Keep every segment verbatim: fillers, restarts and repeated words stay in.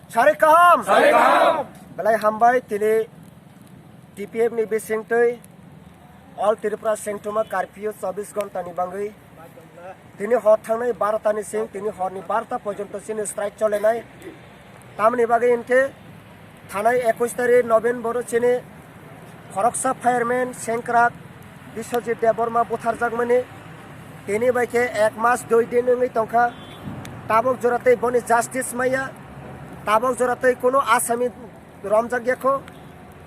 Sari kaham. Belai hambai tini T P F ni bisingtwi All Tripura Sengthoma curfew chobbish ghonta ni bangwi. Tini hor thangnai barota ni sing tini horni barota porjonto chini strike cholenai. Tamni bagwi hinkhe thanai ekush tarik November o chini khoroksa fireman sengkrak Biswajit Debbarma butharjakmani tini bai khe ek mas dui din wngwi tongkha. Tabuk joratwi boni justice maya, tabuk joratwi kuno asami romjak yakho,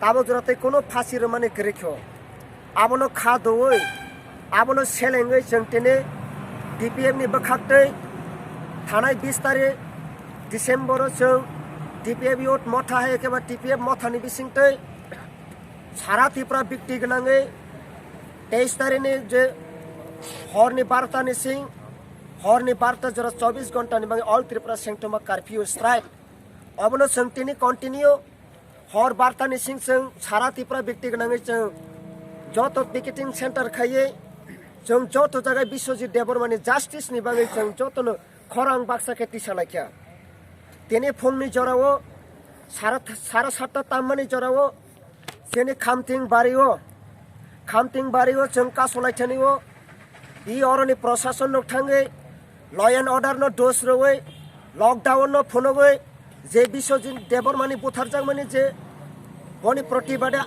tabuk joratwi kuno phasi rwmani kwrwikho. Abono kha dowoi, abono selengwi chwng tini D P F ni bwkhaktwi thanai bis tarik December o chwng D P F youth motha hai khe ba T P F motha ni bisingtwi sara Tripura bikti gwnangwi teis tarik ni je horni barota ni sing horni barota jora chobbish ghonta ni bagwi All Tripura Sengthoma curfew strike. Obono chwng tini continue hor barta ni sing chwng sara Tripura bikti gwnangwi chwng joto picketing center khaiwi chwng joto jaga Biswajit Debbarma ni justice ni bagwi chwng jotono khorang baksa khe tisa laikha. Tini phungni jorao sara, sara satta tammani jorao chini Khamting bario, Khamting bario chwng kasu laithani o. I oroni prosason no thangwi law and order no dos rwwi lockdown no phunugwi je Biswajit Debbarmani butharjakmani je boni protibade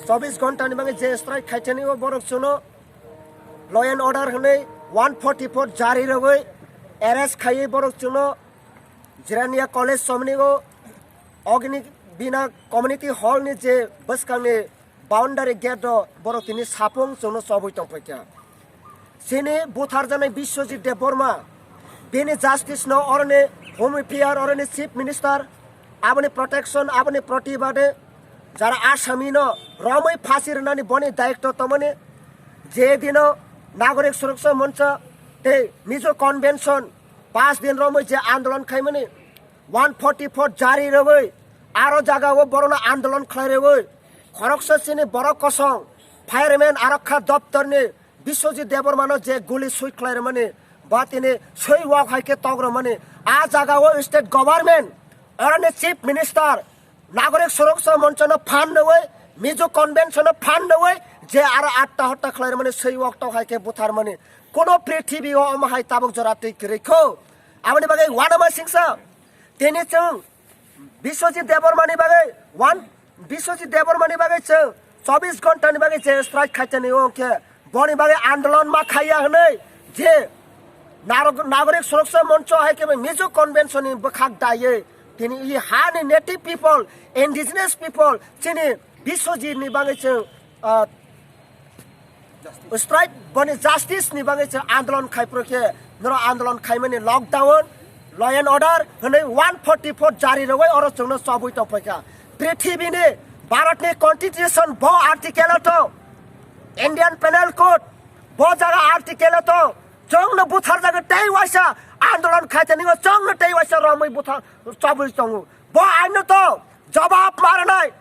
chobbish ghonta ni bagwi je strike khaithani o borok chwngno law and order hwnwi one forty four jari rwwi arrest khaiwi borok chwngno Jirania College somni o Ogni Bina Community Hall ni je bwskangni boundary gate o borok tini sapung chwngno chobwi tongphaikha. Chini butharjaknai Biswajit Debbarma bini justice no oroni Home Affairs oroni Chief Minister aboni protection aboni protibade jara asami no romwi phasi rwnani boni daitto tongmani je dino Nagorik Suraksa Moncha tei Mizo Convention pas din romwi je andolon khaimani one forty four jari rwgwi aro jaga o borokno andolon khlai rwgwi khoroksa chini borok kosong fireman arokha doptorni Biswajit Debbarmano je guli sui khlai rwmani ba tini sui wak hai khe tok rwmani a jaga o state government oroni chief minister Nagorik Suraksa Monchano phan nwi Mizo Conventionno phan nwi je aro atta hotta khlai rwmani sui wak tok hai khe butharmani kono prithibi o omo hai tabuk jora twi kwrwi kho. Aboni bagwi uanama singsa tini chwng Biswajit Debbarmani bagwi one Biswajit Debbarmani bagwi chwng chobbish ghonta ni bagwi je strike khaitani o hwnkhe boni bagwi andolon ma khaiya hwnwi je Narog-, Nagorik Suraksa Moncho hai khe Mizo Convention ni bwkhak daiwi tini i ha ni native people, indigenous people chini Biswajit ni bagwi chwng, ah, strike boni justice ni bagwi chwng andolon khai phuru khe norok andolon khaimani lockdown, law and order hwnwi one forty four jari rwgwi oro chwngno chobwi tongphaikha. Prithibini Bharatni constitution bo article o to, Indian Penal Code bo jaga article o to, chwngno butharjagwi tei waisa andolon khaitani o chwngno tei waisa romwi buthar chobwi tongo. Bo aino to jobab marnai.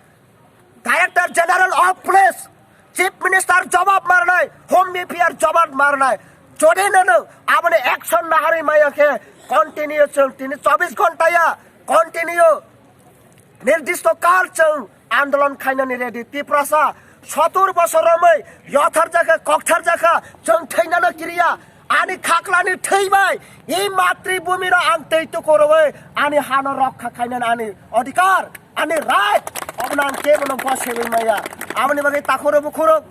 Director General of Police, Chief Minister jobab marnai, Home Affairs jobab marnai. Jodi nono aboni action naharwi maya khe continue chwng tini chobbish ghonta ya continue nirdisto kal chwng andolon khainani ready. Tiprasa sotur bosor romwi yotharjakha, koktharjakha, chwng thwinano kiriya. Ani khaklani thwi bai i matribhumino ang twi tukurwi ani hano rokha khainani ani odhikar. Ani right, obono ang kebono bosegwi maya. Aboni bagwi takhoro bukhoro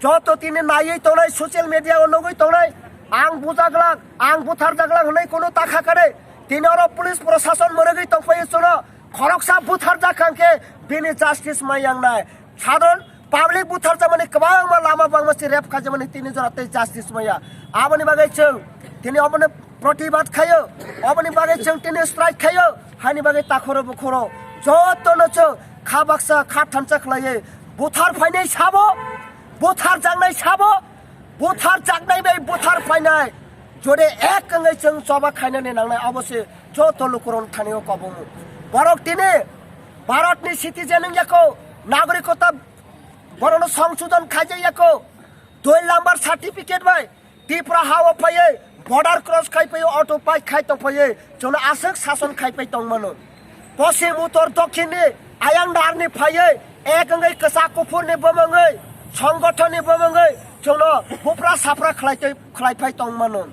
joto tini naiwi tongnai, social media o nugwi tongnai, ang bujaglak, ang butharjaglak hwnwi kunu takha kare. Tini oro police prosason mwrwgwi tongphai chwngno khoroksa butharjak kha hwnkhe bini justice mai yangnai. Sadharon public butharjakmani kwbangma lama bangma se rep khaijakmani tini jora tei justice maya. Aboni bagwi chwng tini obono protibad khaio, oboni bagwi chwng tini strike khaio, haini bagwi takhoro bukhoro jotono chwng kha baksa kha thansa khlaiwi buthar phainai sabo, buthar jaknai sabo, buthar jaknai bai buthar phainai jodi ek wngwi chwng choba khainani nangnai abo se joto lukurokni thani o kobong. Borok tini Bharatni citizen wngya kho, nagrikota borokno songsodhon khaijak ya kho, dui number certificate bai Tripura ha o phaiwi border cross khai phaiwi auto pai khai tong phaiwi chwngno aswk sason khai pai tong mano. Poschim uttor dokhin ni ayang dar ni phaiwi ek wngwi kwchak kuphur ni bumungwi songgothon ni bumungwi chwngno bupra sapra khlai twi khlai phai tong mano.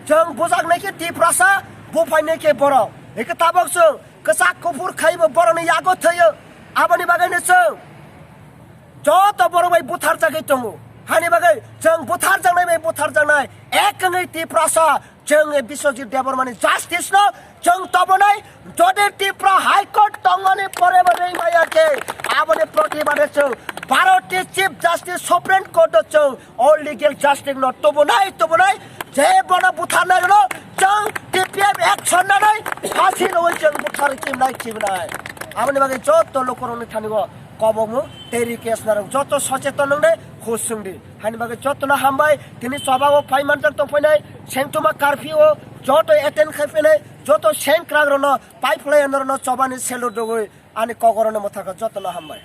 Chwng bujak nai khe Tiprasa, buphai nai khe borok. Hikhe tabok chwng kwchak kuphur khaibo borokni yago thwiyo. Aboni bagwi no chwng joto borok bai buthar jagwi tongo. Hani bagwi chwng buthar jangnai bai buthar jangnai ek wngwi Tiprasa chwng Biswajit Debbarmani justice no chwng tobonai. Jodi Tripura High Court tongmani pore bo rwngmaya khe aboni protibade chwng Bharati Chief Justice Supreme Court o chwng o legal justice no tubunai tubunai je bono butharnai rwno chwng T P F action nanai phasi rwui chwng buthar kimnai kimnai. Aboni bagwi joto lukurokni thani o kobokmung tei request narwk joto socheton wngde khus swngdi. Hani bagwi jotono hambai tini choba o phai manjak tongphainai sengtuma curfew o joto attend khai phainai joto sengkrak rokno pai phlai norokno chobani salute rwgwi ani kokrokno mwthakha jotono hambai.